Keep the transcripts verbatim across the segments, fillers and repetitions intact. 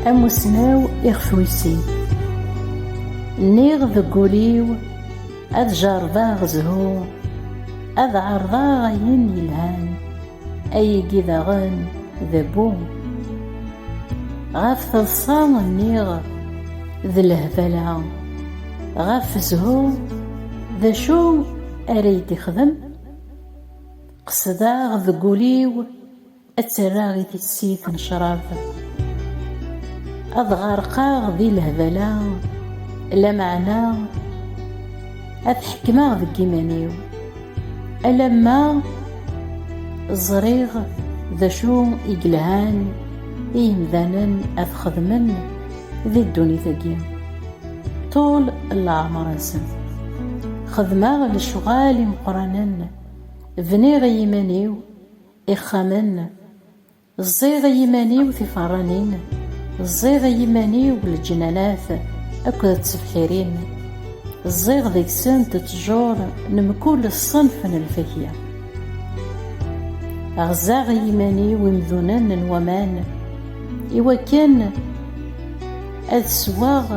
Amusnaw ixef wis sin. Nniɣ deg wul-iw, ad jerrbeɣ zzhu, ad ɛerḍeɣ ayen yelhan, ayagi daɣen d abbu. Ɣef teḍsa nniɣ d lehbala, ɣef zzhu d acu ara yi-d-ixdem? Qesdeɣ deg wul-iw ad tt-rreɣ i tissit n ccrab. Ad ɣerqeɣ di lehbala, lameɛna ad ḥekmeɣ deg iman-iw, alamma ẓriɣ d acu i yelhan i yimdanen ad xedmen di ddunit-agi ṭul n leɛmer-nsen. Xedmeɣ lecɣal imeqqranen, bniɣ i yiman-iw ixxamen, ẓẓiɣ i yiman-iw tiferranin, ẓẓiɣ i yiman-iw leǧnanat akked tebḥirin, ẓẓiɣ deg-sent ttjur n mkul ṣṣenf n lfakya. Ɣzaɣ i yiman-iw imdunen n waman, iwakken ad sweɣ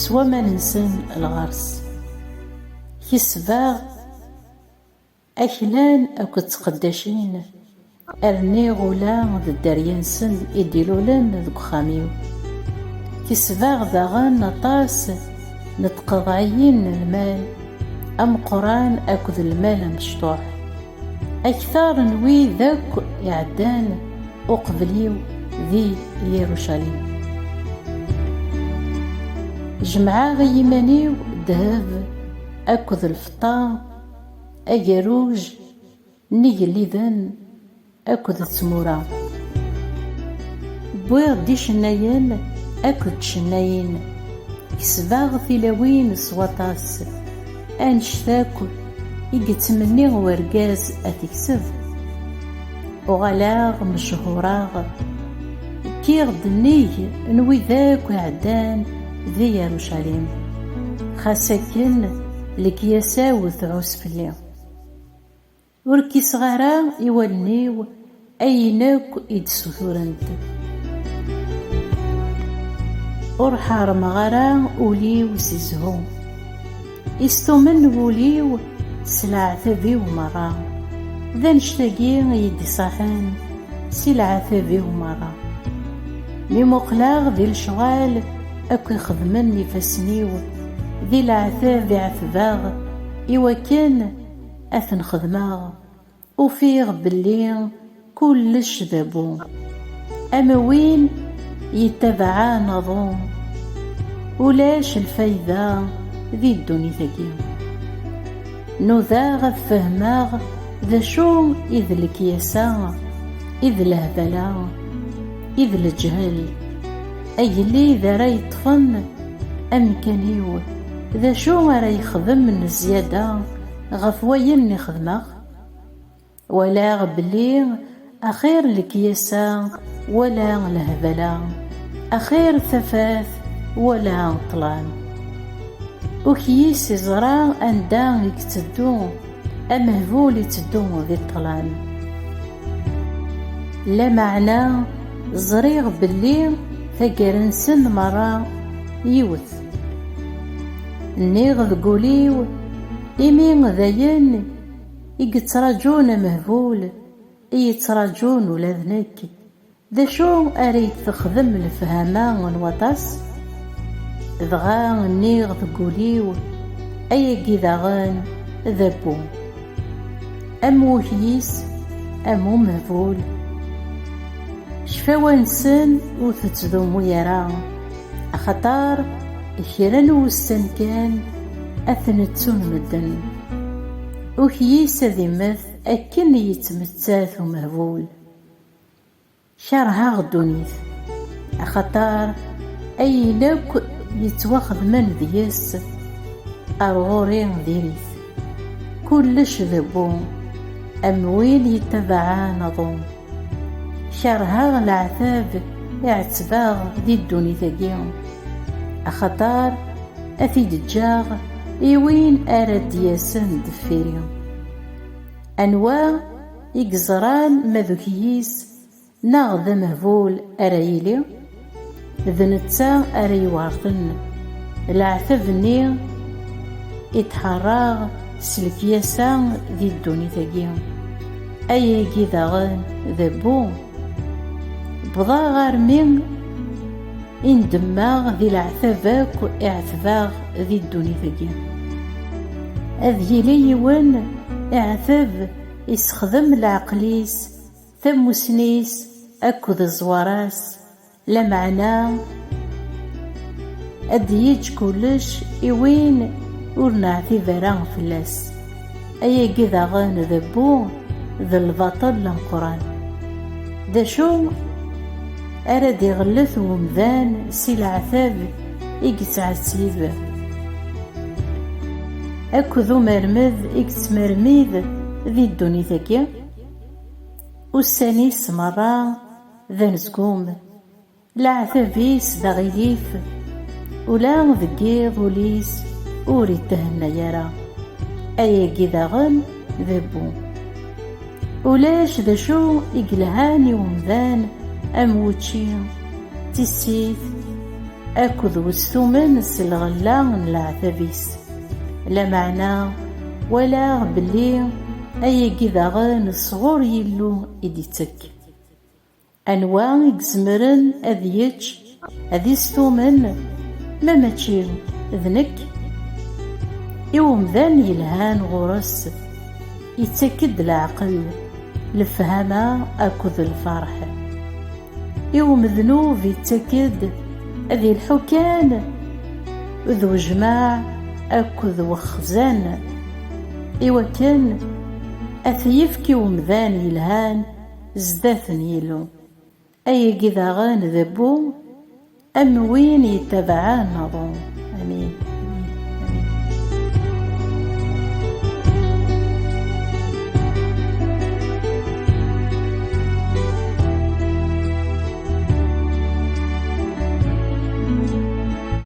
s waman-nsen lɣers. Kesbeɣ aklan akked tqeddacin, rniɣ ula d dderya-nsen i d-ilulen deg uxxam-iw. Kesbeɣ daɣen aṭas n tqeḍɛiyin n lmal ameqqran akked lmal amecṭuḥ, akter n wid akk iɛeddan uqbel-iw di Yirucalim. Jemɛeɣ i yiman-iw ddheb akked lfeṭṭa, agerruj n yigelliden akked tmura. Wwiɣ-d icennayen akked tcennayin, kesbeɣ tilawin s waṭas, annect akk i yettmenni urgaz ad t-ikseb. Uɣaleɣ mechureɣ, kkiɣ-d nnig n wid akk iɛeddan di Yarucalim, xas akken lekyasa-w tɛus fell-i. Ur kkiseɣ ara i wallen-iw ayen akk i d-ssuturent. Ur ḥerrmeɣ ara ul-iw si zzhu. Istumen wul-iw s leɛtab-iw merra. D annect-agi i yi-d-iṣaḥen si leɛtab-iw merra. Mi muqleɣ di lecɣal akk i xedmen ifassen-iw, di leɛtab i ɛetbeɣ i wakken ad ten-xedmeɣ, ufiɣ belli kullec d abbu. Am win yettabaɛen aḍu, ulac lfayda di ddunit-agi. Nudaɣ ad fehmeɣ d acu i d lekyasa, i d lehbala, i d leǧhel. Agellid ara yeṭṭfen amkan-iw, d acu ara yexdem n zzyada ɣef wayen i xedmeɣ? Walaɣ belli axir lekyasa wala lehbala, axir tafat wala ṭṭlam. Ukyis iẓra anda i yetteddu, amehbul itteddu di ṭṭlam. Lameɛna ẓriɣ belli taggara-nsen merra yiwet. Nniɣ deg wul-iw, imi d ayen i yettraǧun amehbul i yettraǧun ula d nekk, d acu ara yi-d-texdem lefhama n waṭas? Dɣa nniɣ deg wul-iw, ayagi daɣen d abbu. Am wukyis, am umehbul. Ccfawa-nsen ur tettdumu ara, axaṭer kra n wussan kan ad ten-ttun medden. Ukyis ad immet akken i yettmettat umehbul. Kerheɣ ddunit, axaṭer ayen akk yettwaxedmen deg-s ar ɣur-i diri-t. Kullec d abbu, am win yettabaɛen aḍu. Kerheɣ leɛtab i ɛettbeɣ di ddunit-agi, axaṭer ad t-id-ǧǧeɣ i win ara d-yasen deffir-i. Anwa i yeẓran ma d ukyis Neɣ d amehbul ara yili, d netta ara iwerten leɛtab-nni i d-ḥerraɣ s lekyasa di ddunit-agi. Ayagi daɣen d abbu. Wwḍeɣ armi i ndemmeɣ di leɛtab akk i ɛetbeɣ di ddunit-agi. Ad yili yiwen iɛeteb, issexdem leɛqel-is, tamusni-s akked ẓẓwara-s, lameɛna ad d-yeǧǧ kullec i win ur neɛtib ara fell-as. Ayagi daɣen d abbu d lbaṭel ameqqran. D acu ara d-iɣellet wemdan si leɛtab i yettɛettib akked umermed i yettmermid di ddunit-agi? Ussan-is merra d anezgum, leɛtab-is d aɣilif, ula deg yiḍ ul-is ur ithenna ara. Ayagi daɣen d abbu. Ulac d acu i yelhan i umdan am wučči, tissit, akked westumen s lɣella n leɛtab-is. Lameɛna walaɣ belli ayagi daɣen sɣur Yillu i d-ittekk. Anwa i izemren ad yečč, ad istumen, ma mačči d nekk? I umdan yelhan ɣur-s, ittak-d leɛqel, lefhama akked lferḥ. I umednub ittak-d ad ilḥu kan d wejmaɛ akked wexzan, iwakken ad t-yefk i umdan yelhan zdat n Yillu. Ayagi daɣen d abbu am win yettabaɛen aḍu. Amin.